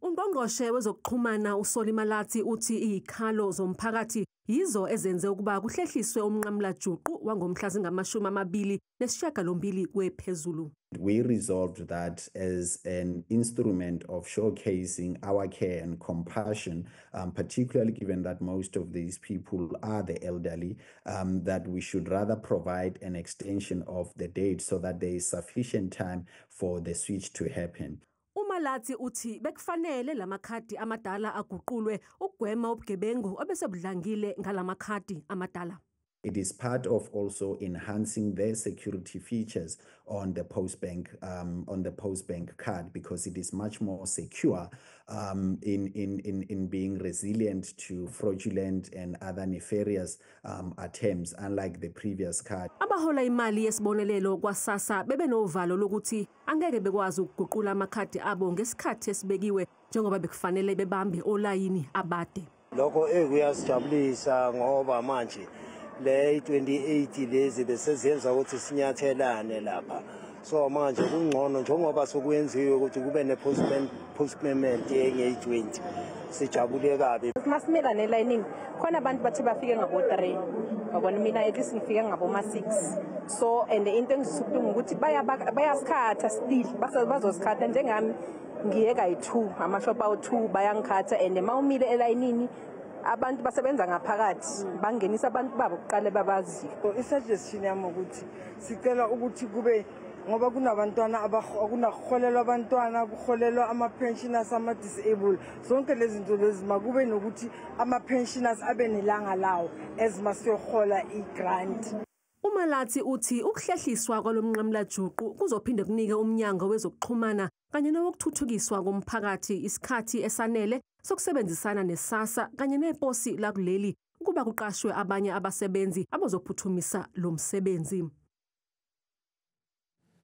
Ungqongqoshe wezokuxhumana uSolly Malatsi uthi izikhalo zomphakathi yizo ezenze ukuba kuhlehliswe umnqamulajuqu wangomhla zingama-28 kwephezulu. We resolved that as an instrument of showcasing our care and compassion, particularly given that most of these people are the elderly, that we should rather provide an extension of the date so that there is sufficient time for the switch to happen. UMalatsi uthi bekufanele lamakhadi amadala aguqulwe ukugwema ubugebengu obesebudlangile ngalamakhadi amadala. It is part of also enhancing their security features on the Postbank card, because it is much more secure in being resilient to fraudulent and other nefarious attempts, unlike the previous card. Abahola imali yesibonelelo kwaSASSA bebenovalo lokuthi angeke bekwazi ukuguqula amakhadi abo ngesikhathi esibekiwe njengoba bekufanele bebambe olayini abade. Lokho kuyasijabulisa ngoba manje le 28 lezi besezenza ukuthi sinyathelane lapha, so manje kungcono njengoba sokwenziwe ukuthi kube ne-postpayment yengeyi-20. Sijabule kabi. Masimela nelayinini khona abantu bathi bafike ngabo-3, wabona, mina at least ngifike ngaboma-6. So and into engizwisa ubuhlungu ukuthi bayasikhatha still, bazosikhatha. Njengami ngiye kayi-2, amashop awu-2 bayangikhatha, and uma umile elayinini abantu basebenza ngaphakathi, bangenisa abantu babo kuqale babaziyo. I-suggestion yami ukuthi sicela ukuthi kube, ngoba kunabantwana, kunakuholelwa abantwana, kuholelwa ama-pensioners, ama-disable, zonke lezi zinto lezi, makube nokuthi ama-pensioners abe nelanga lawo as masiyohola i-grant. UMalatsi uthi ukuhlehliswa kwalomnqamulajuqu kuzophinde kunike umnyango wezokuxhumana kanye nowokuthuthukiswa komphakathi isikhathi esanele sokusebenzisana neSASSA kanye neposi lakuleli ukuba kuqashwe abanye abasebenzi abazophuthumisa lo msebenzi.